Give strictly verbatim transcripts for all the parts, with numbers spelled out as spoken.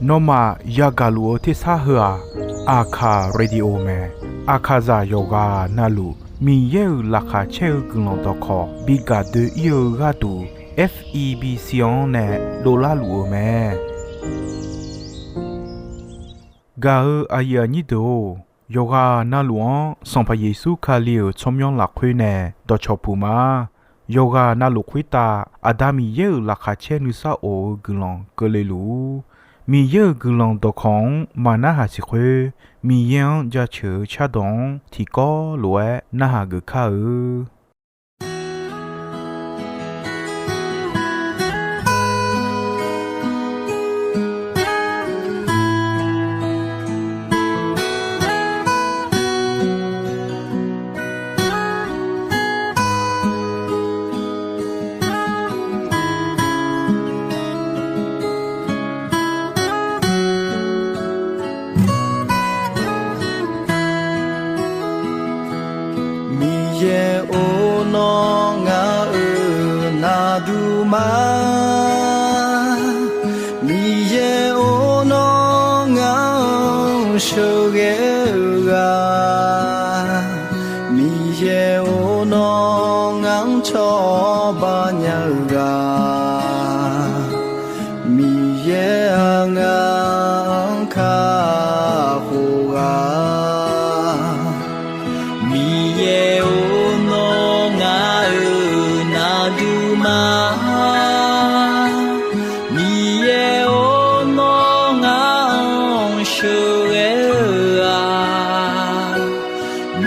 Nawmaf yagaq luf-eu tersar heu-aq, Aqkaq Radio mae. Aqkaqzaq yawqghaq navluf Miqyaer-euq laqkhaq caer-eu guiqlanq dawqkawq bi gaq doe-ir-eu gharduq, F E B C-anr nae dovlar luf-eu mae. Gaq-eu aqyuif aqnyir deuq-or, yawqghaq navluf-anr Sanqpaq Yeqsur Kali-euq tsawrmyanr lafkhoer nae dawqcawq puq ma. Yawqghaq navluf khoertav Aqda Miqyaer-euq laqkhaq caer nuisar of-eu guiqlanq keuvle luf-ur. Miqyaer-euq guiqlanq dawqkawq-anr maqnarhaq siq khoer, Miqyaer-anr jaceuq-eu cardawq-anr tiqkawv lof-aer narhaq geuf kar-eu. Miqyaer-or, nawr ngaq-euq navduq ma. Miqyaer-or, nawr ngaq-anr sheuqghae-eu ghaq. Miqyaer-or, nawr ngaq-anr cawba nya-eu ghaq. Miqyaer-aq, ngaq-anr kakhof ghaq. Miqyaer-or, nawr ngaq-euq navduq ma. Miqyaer-or, nawr ngaq-anr sheuqghae-eu ghaq.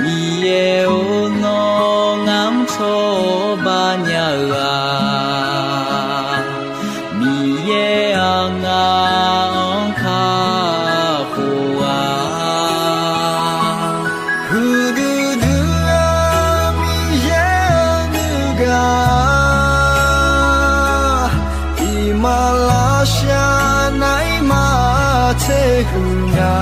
Miqyaer-or, nawr ngaq-anr cawba nya-eu ghaq. Miqyaer-aq, ngaq-anr kakhof ghaq. Huiqdui dui-eu Miqyaer-eu nuigaq, iqmalavshav naeq-aer maqtser huiq nya.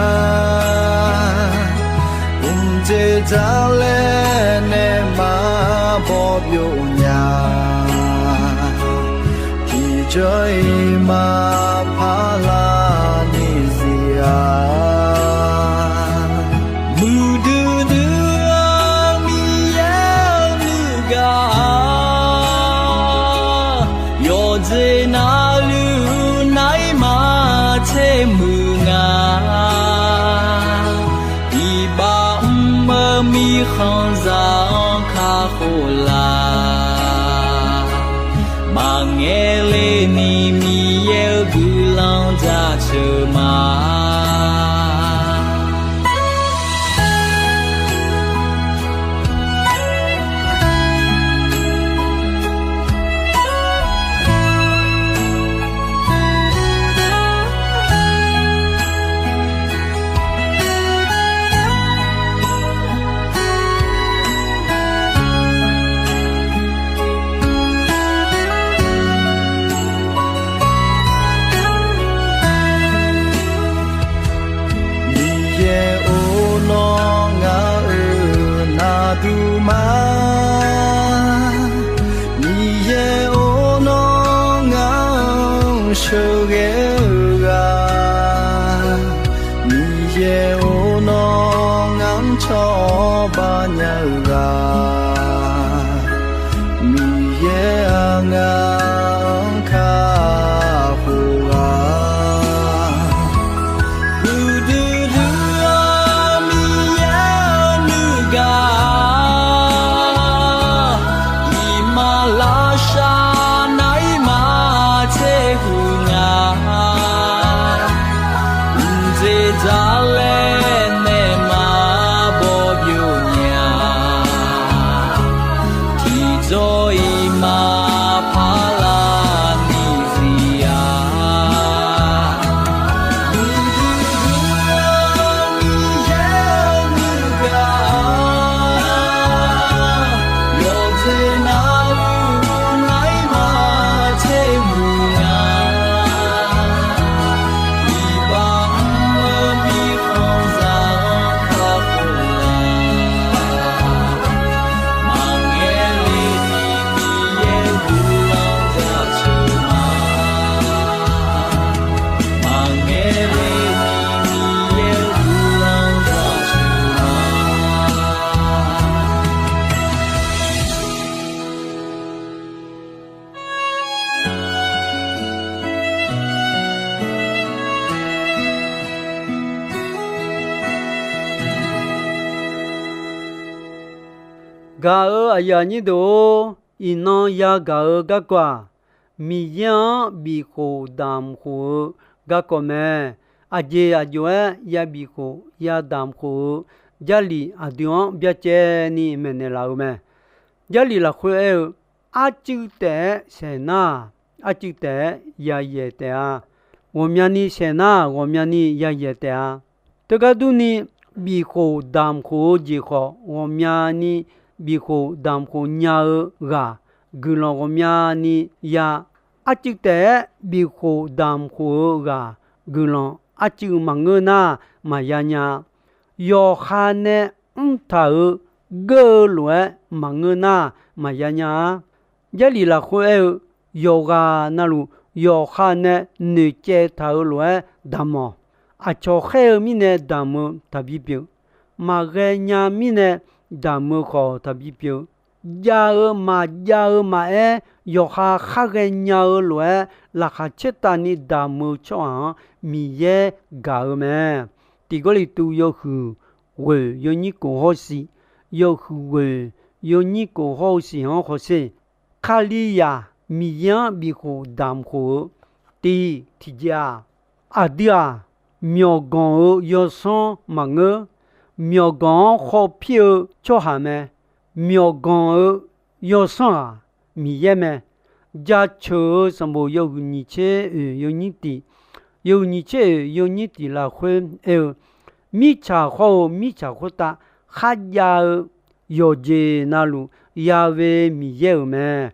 Mqdzer dzar laer nae maqbaw byov nya. Tiqjawr-iq maqpar lar ni zir-a. Muiqdui dui-eu Miqyaer-eu nuigaq, yawqjeq navluf naeq-aer maqtser muiq nga. Iqbax mr-eu mirkhanqzaq-anr kakhof laf. Maqngaeq le ni Miqyaer-eu guiqlanq jaceuq ma. Miqyaer-or, nawr ngaq-euq navduq ma. Miqyaer-or, nawr ngaq-anr sheuqghae-eu ghaq. Miqyaer-or, nawr ngaq-anr cawba nya-eu ghaq. Miqyaer-aq, ngaq-anr kakhof ghaq. Huiqdui dui-eu Miqyaer-eu nuigaq, iqmalavshav naeq-aer maqtser huiq nga. Mqdzer dzar laer nae maqbaw byov nya. Gaq-euq aqyuif aqnyir deuq-or, iqnan yagaq-eu garkawv-aq, Miqyaer-anr bifkhof damq khof-eu garkawv mae. Aqjeq aqjox-aer ya bifkhof ya damq khof-eu Jarlif aqdui-anr byacaevni maeqnaeq laf-eu mae. Jarlif lafkhoer aer-eu, arcuiv taef-aer saeqnar-aq, arcuiv taef-aer yayaeq taef-a. Ghawqmyani saeqnar-aq, ghawqmyani yayaeq taef-a. Teugar durni, bifkhof damq khof-eu jeq khawf, ghawqmyani bifkhof damq khof nya-eu ghaq, guiqlanq ghawqmyani ya. Arcuiv taef-aer bifkhof damq khof-eu ghaq, guiqlanq arcuiv maqngeur nar maqya nya. Yawqha nae mrtaq-euq geur-eu lof-aer maqngeur nar maqya nya-a. Jarlif lafkhoer aer-eu, yawqghaq navluf yawqha nae noeqcaev taq-euq lof-aer damq-awq. Aqcawq khaer-eu mirnae damq-eu taqbi pyeuf. Maqghae nya mirnae damq-eu khawf taqbi pyeuf. Jav-eu maqjav-eu maqaer, yawqha khar ghaenya-eu lof-aer laqkhaq caertavni damq-eu tsawrhaq-anr Miqyaer gaq-eu mae. Tiq Gawrliqtu yawhuiq ghoeq yawnyir kof hawr siq, yawhuiq ghoeq yawnyir kof hawr-eu siq-anr hawsher. Kalizaq Miqyaer-anr bifkhof damq khof-eu tiq tiqjeq-aq, aqdui-aq, myawqganq-euq yawsanr maqngeur. Myawqganq-anr khawpir-eu tsawrhaq mae. Myawqganq-euq yawsanr-aq, Miqyaer mae. Jaceuq-eu sanqbof yawhuiq nyiq tser oeq yawnyir tiq, yawhuiq nyiq tser oeq yawnyir tiq lafkhoer aer-eu, mirtsaq hawr-eu mirtsaq khoertav kharjav-eu yawqjeq navluf yaghae Miqyaer-euq mae.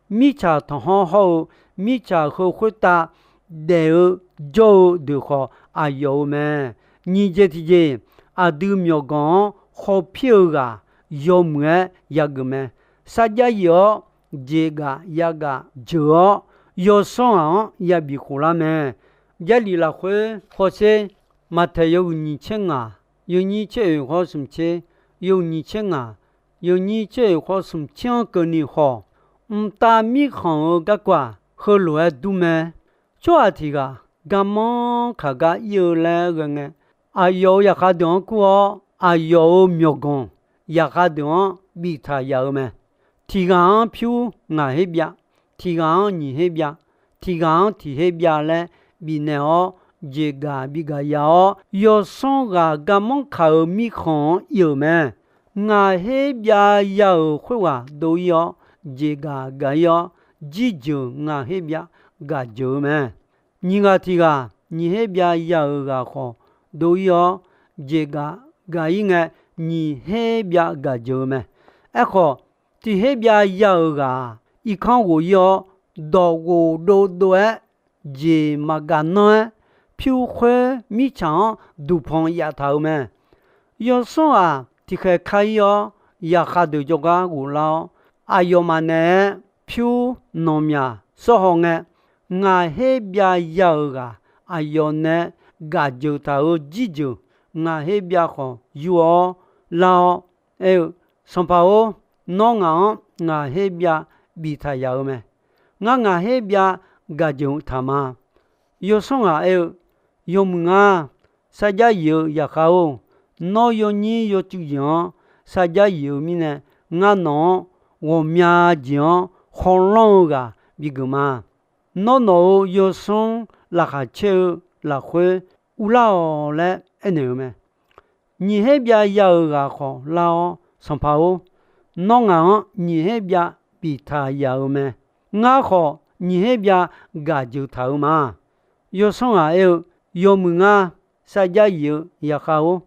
Mirtsaq tanqhanr hawr-eu mirtsaq heu khoertav daef-eu jawr-eu deuq khawf aqyawf-eu mae. Nyiq jeq tiqjeq, aqdui myawqganq-anr khawpir-eu ghaq yawmuiq-aer yageuf mae. Sarjax yif-awr jeqgaf yagaf jeuq-awr, yawsanr ghaq-anr yabif khof lar mae. Jarlif lafkhoer hawsher. Maqtaeq yawhuiq nyiq tser ngaq, yawnyir tser oeq khawf smq tser, yawhuiq nyiq tser ngaq, yawnyir tser oeq khawf smq tser-anr keuvni khawf, mqtav mirkhanq-eu garkawv-aq, heulof-aer dur mae. Tsawrhaq tiq ghaq garmanr kaq gar ir-eu laer ghae ngae, aqyawf-euq zaqkhav deuq-anr kur-awr, aqyawf-euq myawqganq zaqkhav deuq-anr biftaq yaf-eu mae. Tiq ghaq-anr pyur ngaq her byav, tiq ghaq-anr nyiq her byav, tiq ghaq-anr tiq her byav laer bifnaeq-awr, jeqgaq bigaq ya-awr, yawsanr ghaq garmanr kaq-euq mirkhanq-anr ir-euq mae. Ngaq her byav ya-euq khoerghaq dov ir-awr, jeqgaq gaq ir-awr, jirjeuq ngaq her byav gaq jeuq-eu mae. Nyiq ghaq tiq ghaq nyiq her byav ya-euq ghaq khawf dov ir-awr, jeqgaq gaq ir ngae, nyiq her byav gaq jeuq-eu mae. Aerkhawf, tiq her byav ya-euq ghaq-aq, irkanr ghof ir-awr, dawq ghof dovdov-aer jeq maqgaq nanr-aer, pyur khoer mirtsaq-anr duqpanq yaftaq-eu mae. Yawsanr ghaq tiqkhaeq ka ir-awr, zaqkhav deuq jawrgar ghoflar-awr, aqyawfmaf naeq-aer pyur nanqmyaq sawr haw ngae, ngaq her byav ya-euq ghaq aqyawf nae gaq jeuq taq-euq jirjeuq ngaq her byav khawf yur-awr lar-awr aer-eu, Sanqpaq-or, nawr ngaq-anr ngaq her byav biftaq yaf-eu mae. Ngar ngaq her byav gaq jeuq taq ma. Yawsanr ghaq aer-eu, yawmuiq ngar sarjax yif-eu zaqkhav-or, nawr yawnyir yawcuiv jeq-anr sarjax yif-eu mirnae, ngar nawq-anr ghawqmya jeq-anr khawlanr-eu ghaq bigeuf ma. Nawr nawq-euq yawsanr laqkhaq caer-eu lafkhoer uvlar-awq laer aernaeq-eu mae. Nyiq her byav ya-euq ghaq khawf lar-awr, Sanqpaq-or, nawr ngaq-anr nyiq her byav biftaq yaf-eu mae. Ngar khawf nyiq her byav gaq jeuq taq-eu ma. Yawsanr ghaq aer-eu, yawmuiq ngar sarjax yif-eu zaqkhav-or,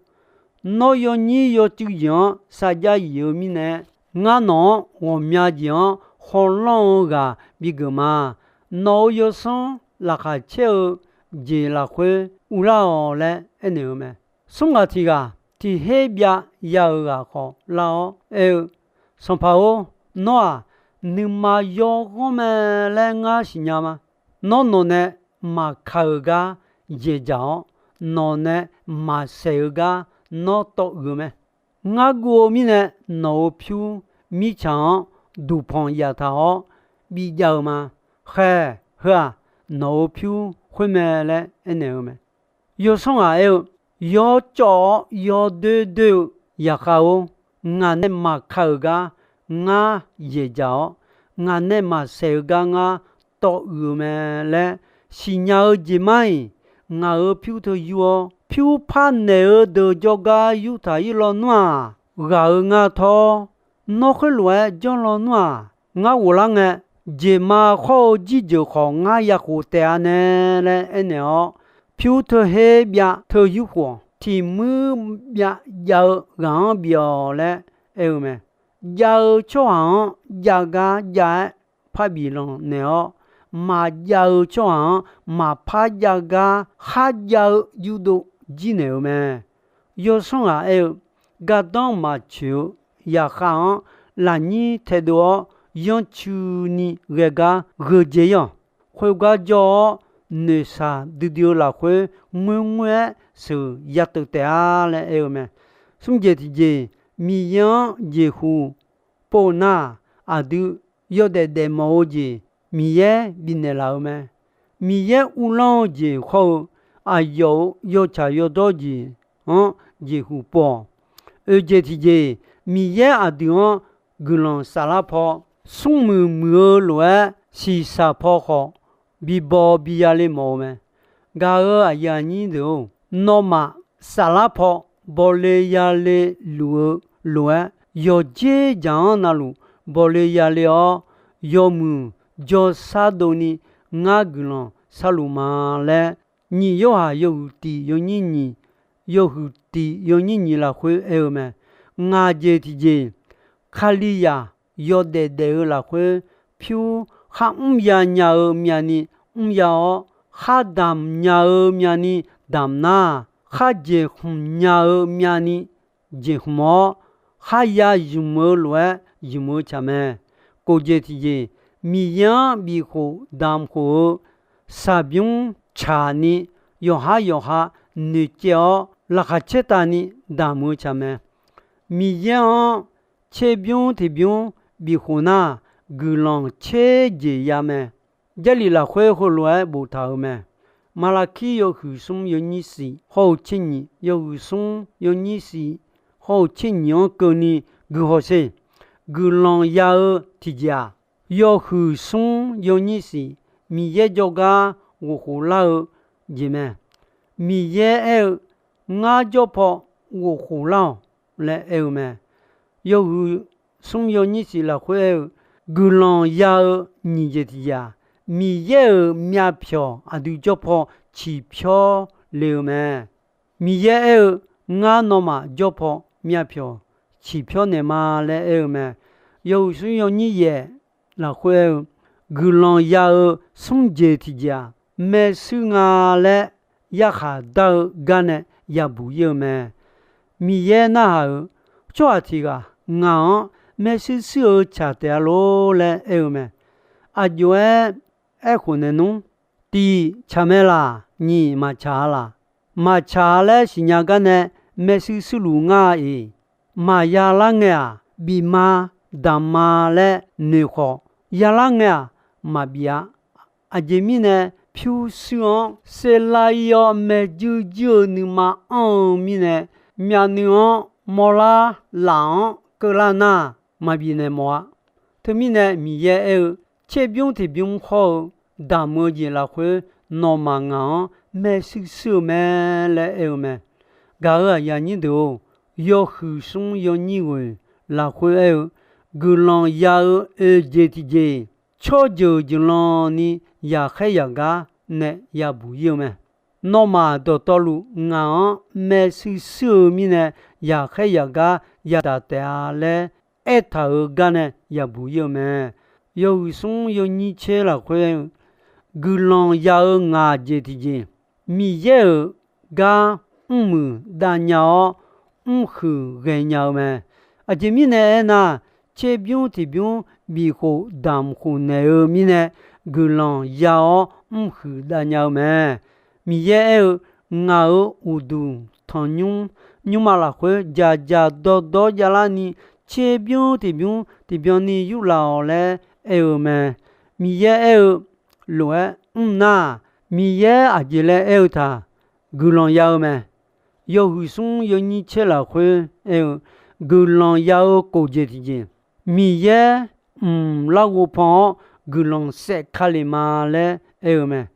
nawr yawnyir yawcuiv jeq-anr sarjax yif-eu mirnae, ngar nawq-anr ghawqmya jeq-anr khawlanr-eu ghaq bigeuf ma. Nawq-euq yawsanr laqkhaq caer-eu jeq lafkhoer uvlar-awq laer aernaeq-eu mae. Smr ghaq tiq ghaq tiq her byav ya-euq ghaq khawf lar-awr aer-eu, Sanqpaq-or, nawr-aq, nuima yawghanr mae laer ngar siqnya ma. Nawr nawq nae maqka-euq gar dzaeqdzaq-awr, nawq nae maqsaeq-eu gar nawr tawv uiq-eu mae. Ngar guv-eu mirnae nawq-euq pyur mirtsaq-anr duqpanq yaftaq-awr bijav-eu ma. Khaeq, heu-aq, nawq-euq pyur khoer mae laer aernaeq-eu mae. Yawsanr ghaq aer-eu, yawcawv-awr yawdoer doer-eu zaqkhav-or, ngaq nae maqka-euq gar ngar yaeq dzaq-awr, ngaq nae maqsaef-eu gar ngar tawv uiq-eu mae laer siqnya-eu jeq mar-iq, ngaq-euq pyur teu yur-awr, pyur par naeq-eu deuq jawrgar yurtaq-ir lawnmr-aq, ghaq-euq ngar tawr. Nawr khoerlof-aer janr lawnmr-aq, ngar ghoflar ngae, jeqma khawr-eu jirjeuq khawf ngar ya khof taef-a nae laer aernaeq-awr, pyur teu her byav teu yur khof-awq. Tiq muir byav jav-eu ghaq-anr bif-awq laer aer-eu mae. Jav-eu tsawrhaq-anr jav gar jav-aer par bif lanq naeq-awr, maqjav-eu tsawrhaq-anr maqpar jav gar kharjav-eu yurdov jir naeq-eu mae. Yawsanr ghaq aer-eu, gardanr maqtsoeq-eu yaqkhav-anr lafnyir taedov-awr, yanrcuini ghae gar gheu dzae-ir-awq. Khoergar jawr-awr, noeqshaq duidui-eu lafkhoer ngoerngoer-aer sheuq ya teuv taef-a laer aer-eu mae. Smr jeq tiqjeq, Miqyaer-anr jeqhuq pov nar, aqdui yawdaef daefmawf-eu jeq Miqyaer bifnaeq laf-eu mae. Miqyaer uvlanr-eu jeq hawr-eu, aqyawf-euq yawtsaq yawdawr jeq-anr jeqhuq pov-awq. Oeq jeq tiqjeq, Miqyaer aqdui-anr guiqlanq saflar paw, smrmuiq muiq-eu lof-aer shiqshaq paw khawf bibaw biya le mawf-eu mae. Gaq-euq aqyuif aqnyir deuq-or, nawmaf saflar paw bawle yale luf-eu lof-aer, yawqdzer dzaq-anr navluf bawle yale-awr, yawmuiq jawrshar dovni ngar guiqlanq sharluf ma laer, nyiq Yorhaq yawhuiq tiq yawnyir nyiq, yawhuiq tiq yawnyir nyiq lafkhoer aer-eu mae. Ngaq jeq tiqjeq, Kalizaq yawdaef daef-eu lafkhoer, pyur kharmr ya nya-eu myavni mr ya-awr, khar damq nya-eu myavni damq nar, khar jeqkhmq nya-eu myavni jeqkhmq-awr, kharya zmq-eu lof-aer zmq-eu tsaq mae. Kof jeq tiqjeq, Miqyaer-anr bifkhof damq khof-eu shaqbymr tsaqni, yawqhar yawqha noeqcaev-awr laqkhaq caertavni damq-eu tsaq mae. Miqyaer-anr tserbymr tiqbymr bifkhof nar, guiqlanq tser jeq ya mae. Jarlif lafkhoer heulof-aer boftaq-euq mae. Maqlaqkir yawhuiq smr yawnyir shif hawr-eu tser nyiq, yawhuiq smr yawnyir shif hawr-eu tser nyiq-anr keuvni guihaw sher. Guiqlanq ya-eu tiqjeq-aq, yawhuiq smr yawnyir shif, Miqyaer jawrgar ghofkhof lar-eu jeq mae. Miqyaer aer-eu, Ngar jawr paw ghofkhof lar-awq laer aer-eu mae. Yawhuiq smr yawnyir shif lafkhoer aer-eu, guiqlanq ya-eu nyiq jeq tiqjeq-aq, Miqyaer-euq myavpyawq aqdui jawr paw ciqpyawr le-eu mae. Miqyaer aer-eu, Ngar nawmaf jawr paw myavpyawq ciqpyawr naeq ma laer aer-eu mae. Yawhuiq smr yawnyir yaef lafkhoer aer-eu, guiqlanq ya-eu smr jeq tiqjeq-aq, maershuir nga laer yarkhaq dar-eu gar nae yabuq ir-eu mae. Miqyaer narhaq-euq, tsawrhaq tiq ghaq ngaq-anr maershuir shuir-eu tsaq taef-a lor laer aer-eu mae. Aqjox-aer aerkhof naeq nmr. Tiq tsaq mae laq? Nyiq maqtsaq-a laq? Maqtsaq-a laer siqnya gar nae maershuir shuirluf ngar-a iq. Maqya lar ngae-aq, bif ma, damq ma laer noeq khawf, ya lar ngae-aq, maqbif-a. Aqjeq mirnae pyurshuir-anr serlar ir-awr, maerjuir juir-eu nuima anr-eu mirnae, myavnuiv-anr mawrlar laf-anr keuvlar nar, maqbif naeq mawf-a. Teumirnae Miqyaer aer-eu, tserbymr tiqbymr hawr-eu damq-eu jeq lafkhoer, nawmaf ngaq-anr maershuir shuir-eu mae laer aer-eu mae. Gaq-euq aqyuif aqnyir deuq-or, yawhuiq smr yawnyir ghoeq lafkhoer aer-eu, guiqlanq ya-eu oeq jeq tiqjeq, tsawrjeuq jeuqlan ni yaqkhaer yaqgar nae yabuq ir-eu mae. Nawmaf dawqtawvluf ngaq-anr maershuir shuir-eu mirnae, yaqkhaer yaqgar yadaq taef-a laer aertaq-euq gar nae yabuq ir-eu mae. Yawhuiq smr yawnyir tser lafkhoer aer-eu, guiqlanq ya-eu ngaq jeq tiqjeq, Miqyaer-euq gar mrmuiq dav nya-awr, mrhuiq ghaenya-eu mae. Aqjeq mirnae aernar, tserbymr tiqbymr bifkhof damq khof naeq-eu mirnae, guiqlanq ya-awr mrhuiq dav nya-eu mae. Miqyaer aer-eu, ngaq-euq uqduq tanqnymr nymrma lafkhoer dzaqdzaq dawrdawr javlarni, tserbymr tiqbymr tiqbyan ni yurlaf-awq laer aer-eu mae. Miqyaer aer-eu, lof-aer mr nar, Miqyaer aqjeq laer aer-eu taq, guiqlanq ya-eu mae. Yawhuiq smr yawnyir tser lafkhoer aer-eu, guiqlanq ya-eu kof jeq tiqjeq, Miqyaer mq larghov pan-awr guiqlanq saef ka le ma laer aer-eu mae.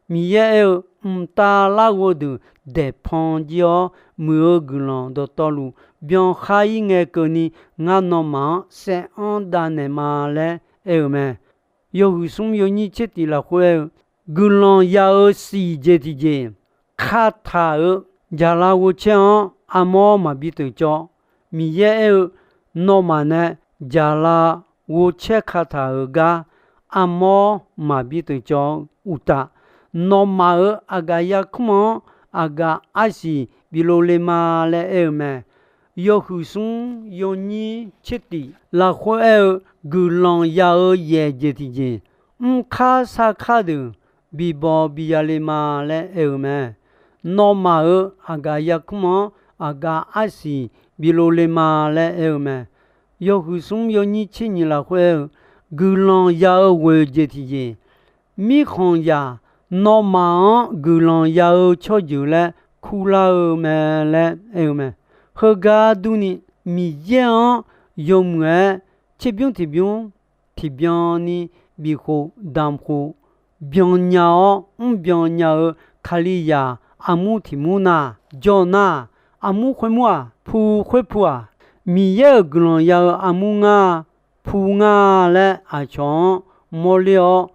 Miqyaer aer-eu, Mqtav larghov deuq daeqpan jir-awr, muiq-eu guiqlanq dawqtawvluf byankhar-ir ngae keuvni, ngar nawmaf-anr saev-anr davnaeq ma laer aer-eu mae. Yawhuiq smr yawnyir tser tiq lafkhoer aer-eu, guiqlanq ya-eu siq jeq tiqjeq, kataq-euq jaqlav ghovcaer-anr armawr maqbi teuq cawv. Miqyaer aer-eu, nawmaf nae jaqlav ghovcaer kataq-euq gar armawr maqbi teuq cawv-eu uqtaf, nawmaf-euq aqgaf yarkmr-anr aqgaf arsiq bi lov le ma laer aer-eu mae. Yawhuiq smr yawnyir tser tiq lafkhoer aer-eu, guiqlanq ya-eu yaeq jeq tiqjeq, mrkar sarkar deuq bibaw biya le ma laer aer-eu mae. Nawmaf-euq aqgaf yarkmr-anr aqgaf arsiq bi lov le ma laer aer-eu mae. Yawhuiq smr yawnyir tser nyiq lafkhoer aer-eu, guiqlanq ya-eu ghoeq jeq tiqjeq, mirkhanqzaq nawmaf-anr guiqlanq ya-eu tsawrjeuq laer kurlar-eu mae laer aer-eu mae. Heugar durni, Miqyaer-anr yawmuiq-aer tserbymr tiqbymr tiqbyan ni bifkhof damqkhof byannya-awr mrbyan nya-eu Kalizaq armur tiq mur nar, jawr nar, armur khoer mur-aq, pu khoer pu-aq, Miqyaer-euq guiqlanq ya-eu armur ngar, pu ngar laer aqcawq-anr mawrler-awr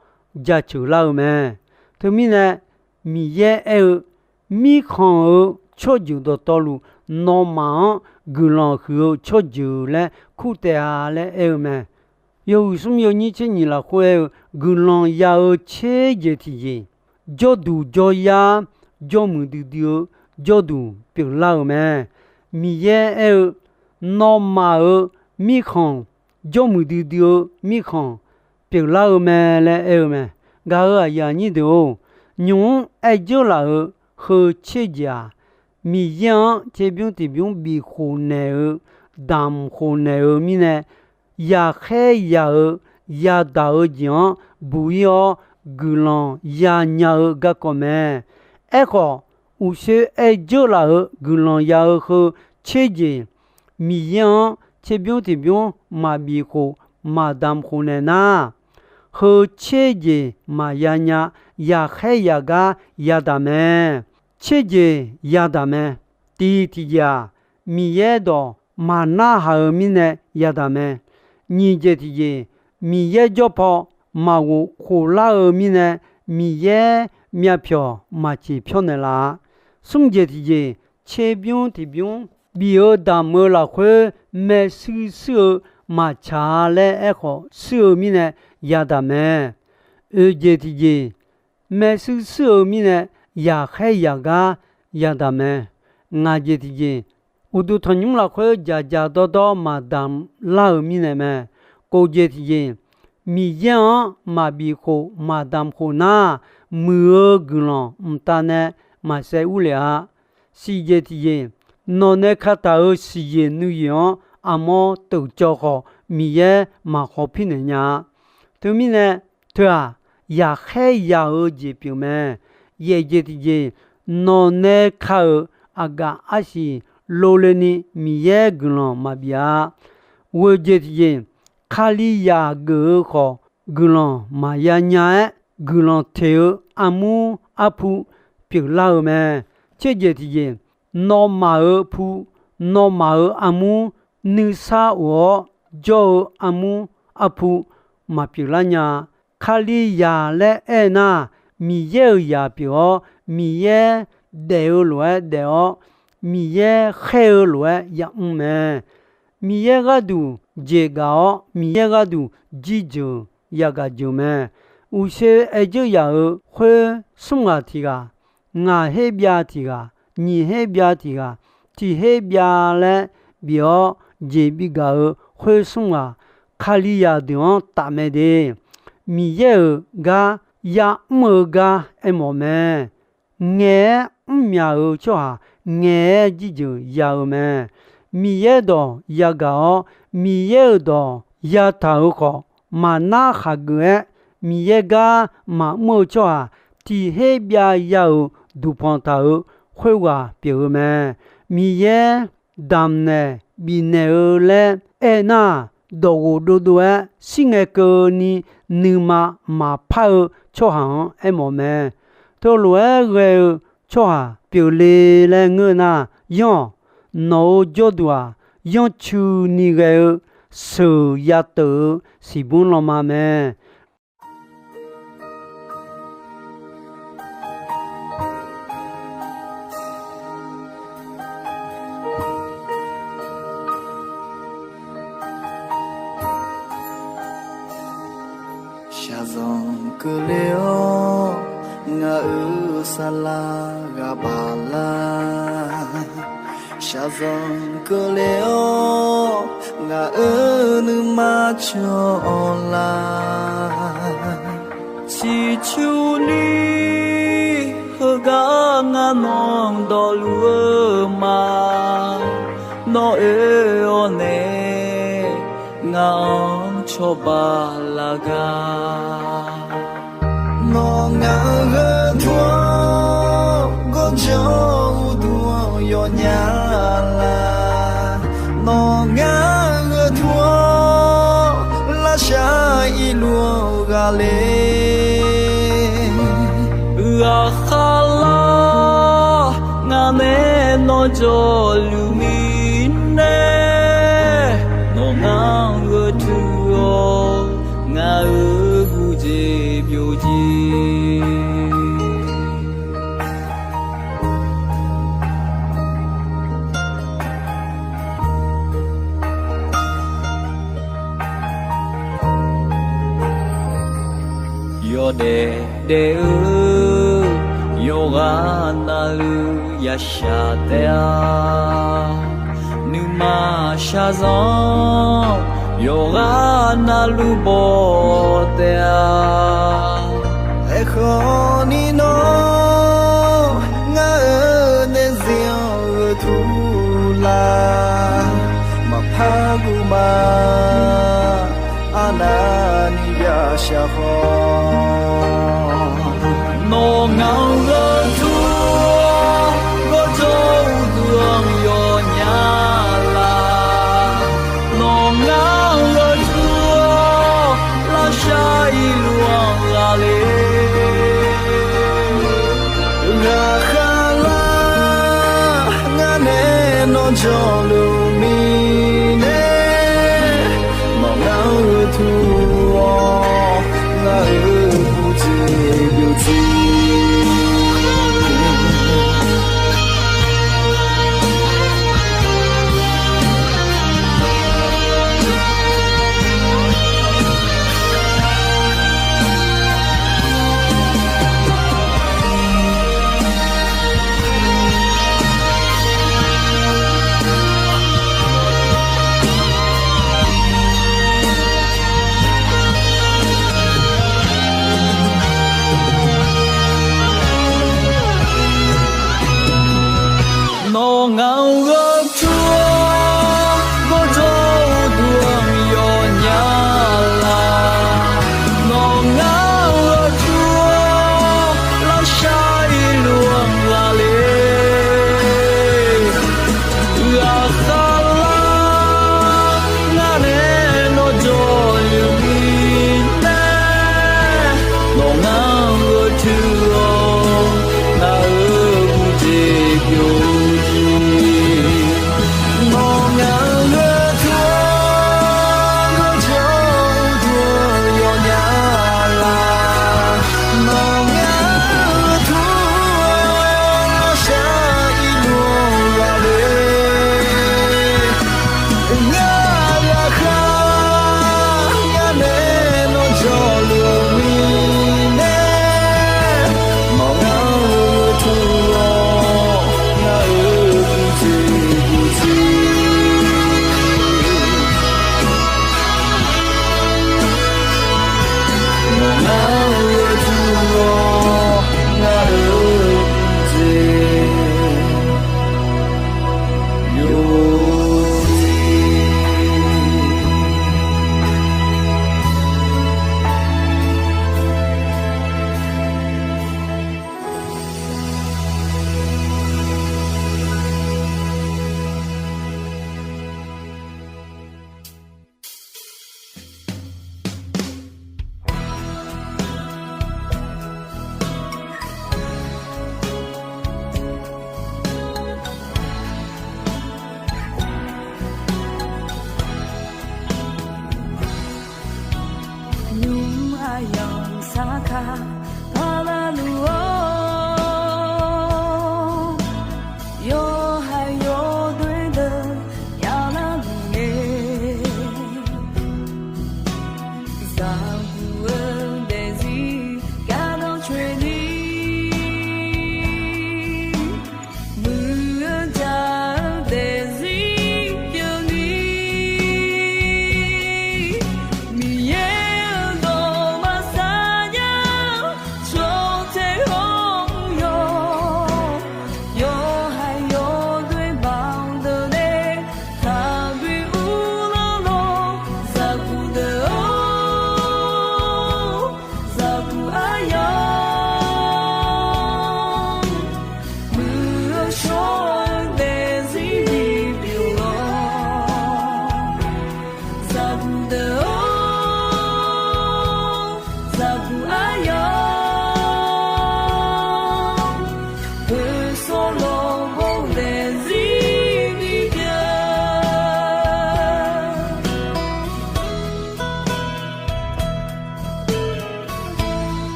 jaceuq lar-eu mae. Teumirnae, Miqyaer aer-eu, mirkhanq-euq tsawrjeuq dawqtawvluf, nawmaf-anr guiqlanq huiq-eu tsawrjeuq laer kur taef-a laer aer-eu mae. Yawhuiq smr yawnyir tser nyiq lafkhoer aer-eu, guiqlanq ya-eu tser jeq tiqjeq, jawrduq jawryar jawrmuiq duidui-eu jawrduq pyeuflar-euq mae. Miqyaer aer-eu, nawmaf-euq mirkhanq jawrmuiq duidui-eu mirkhanq pyeuflar-eu mae laer aer-eu mae. Gaq-euq aqyuif aqnyir deuq-or, nymq-mr aer dzeur laf-euq heu tser jeq-aq, Miqyaer-anr tserbymr tiqbymr bifkhof naeq-eu, damqkhof naeq-eu mirnae, yaqkhaer yaq-eu yadaq-eu jeq-anr buq-ir-awr, guiqlanq yanya-eu garkawv mae. Aerkhawf, uqshoe aer dzeur laf-euq guiqlanq ya-eu heu tser jeq, Miqyaer-anr tserbymr tiqbymr maqbif khof maqdamq khof naeq nar, heu tser jeq maqya nya, yaqkhaer yaq gar yadaq mae. Tser jeq yadaq mae. Tiq tiqjeq-aq, Miqyaer dawq maqnarhaq-eu mirnae yadaq mae. Nyiq jeq tiqjeq, Miqyaer jawr paw maqghof khof lar-eu mirnae, Miqyaer myavpyawq maqceq pyawr naeqlaf-a. Smr jeq tiqjeq, tserbymr tiqbymr bif-eu damq-eu lafkhoer maershuir shuir-eu maqtsaq-a laer aerkhawf shuir-eu mirnae yadaq mae. Oeq jeq tiqjeq, maershuir shuir-eu mirnae yaqkhaer yaq gar yadaq mae. Ngaq jeq tiqjeq, uqduq tanqnymr lafkhoer dzaqdzaq dawrdawr maqdamq lar-eu mirnae mae. Kof jeq tiqjeq, Miqyaer-anr maqbif khof maqdamq khof nar, muiq-eu guiqlanq mqtav nae maqsaev urlef-a. Siq jeq tiqjeq, nawq nae kataq-euq siqyoeq nuiyoeq-anr armawr teuq cawv khawf, Miqyaer maqkhawf pir naeq nya-a. Teumirnae, teu-aq, yaqkhaer yaq-eu jeq pyeuf mae. Yaef jeq tiqjeq, nawq nae ka-euq aqgaf arsiq lov le ni Miqyaer guiqlanq maqbif-a. Ghoeq jeq tiqjeq, Kalizaq geuf-eu khawf, guiqlanq maqya nya-aer, guiqlanq teq-eu armur arpu pyeuflar-eu mae. Tser jeq tiqjeq, nawmaf-euq pu, nawmaf-euq armur nuisar of-awr jawr-eu armur arpu maqpyeuflar nya-a. Kalizaq laer aernar, Miqyaer-euq zaq pyeuf-awr, Miqyaer daef-eu lof-aer daef-awr, Miqyaer khaer-eu lof-aer yamr mae. Miqyaer gharduq jeqgaq-awr, Miqyaer gharduq jirjeuq yagaq jeuq mae. Uqshoe aer dzeur yaq-euq khoer smr ghaq tiq ghaq, ngaq her byav tiq ghaq, nyiq her byav tiq ghaq, tiq her byav laer bif-awr jeq bigaq-euq khoer smr ghaq, Kalizaq deuq-anr taf mae de. Miqyaer-euq gar yamr-eu gar aermawf mae. Ngaeq-aer mrmyaq-euq tsawrhaq ngaeq-aer jirjeuq ya-eu mae. Miqyaer dawq yagaq-awr, Miqyaer-euq dawq yataq-euq khawf, maqnar khaqgeuf-aer Miqyaer gar maqmr-eu tsawrhaq tiq her byav ya-euq duqpanq taq-euq khoerghaq pyeuf-eu mae. Miqyaer damq naeq bifnaeq-eu laer aernar, dawqghof dovdov-aer shirngae keuvni nuima maqpar-eu tsawrhaq-anr aermawf mae. Teulof-aer ghae-eu tsawrhaq pyeufle laer ngeur nar, yanr-awq. Nawq-euq jawrduq-aq, yanrcuini ghae-eu sheuq ya teuq-eu siqbmr lanma mae. Shaqzanq keuvle-awr ngaq-euq saflar ghaq baf lar. Shaqzanq keuvle-awr ngaq-euq nuima cawq-awr lar. Ciqcurni heugar ngar nawq dawqluf-eu ma. Nawr oe-awr nae ngaq-anr cawba laf gar. Nawr ngaq-euq gheurtur-awr gawrjanr uqduq-anr yawnya lar. Nawr ngaq-euq gheurtur-awr lavshar irluf-anr ghaqler. Ghaqkhav lar, ngaq nae nawr jawrluf mirnae, nawr ngaq-anr gheurtur-awr ngaq-euq gujeq byovjeq. Yawdaef daef-eu yawqghaq navluf yashaq taef-a. Nuima shaqzanq yawqghaq navluf baw taef-a. Aerkhawf ni nawr ngaq-euq daefzir-anr gheurtur lar. Maqpar guv ma, arnavni yashaq khawf. Nawr ngaq-anr gheurtur-awr gawrjanr uqduq-anr yawnya lar. Nawr ngaq-anr gheurtur-awr lavshar irluf-anr ghaqler. Ghaqkhav lar, ngaq nae nawr jawrluf mirnae, nawr ngaq-anr gheurtur-awr ngaq-euq gujeq byovjeq.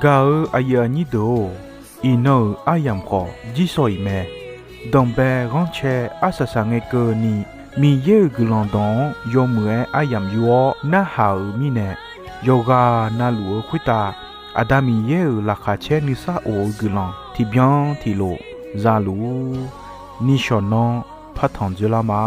Gaq-eu aqyuif aqnyir deuq-or, iqnan-euq aryamq khawf jirsawq iq mae. Danqbae ghanrcae arsaq saqngae keuvni, Miqyaer-euq guiqlanq dawq-anr yawmuiq-aer aryamq yur-awr narhaq-euq mirnae, yawqghaq navluf-eu khoertav Aqda Miqyaer-euq laqkhaq caer nuisar of-eu guiqlanq tiqbyan tiqlof zaluf-ur. Nishawq nanr partanq dzoerlar ma.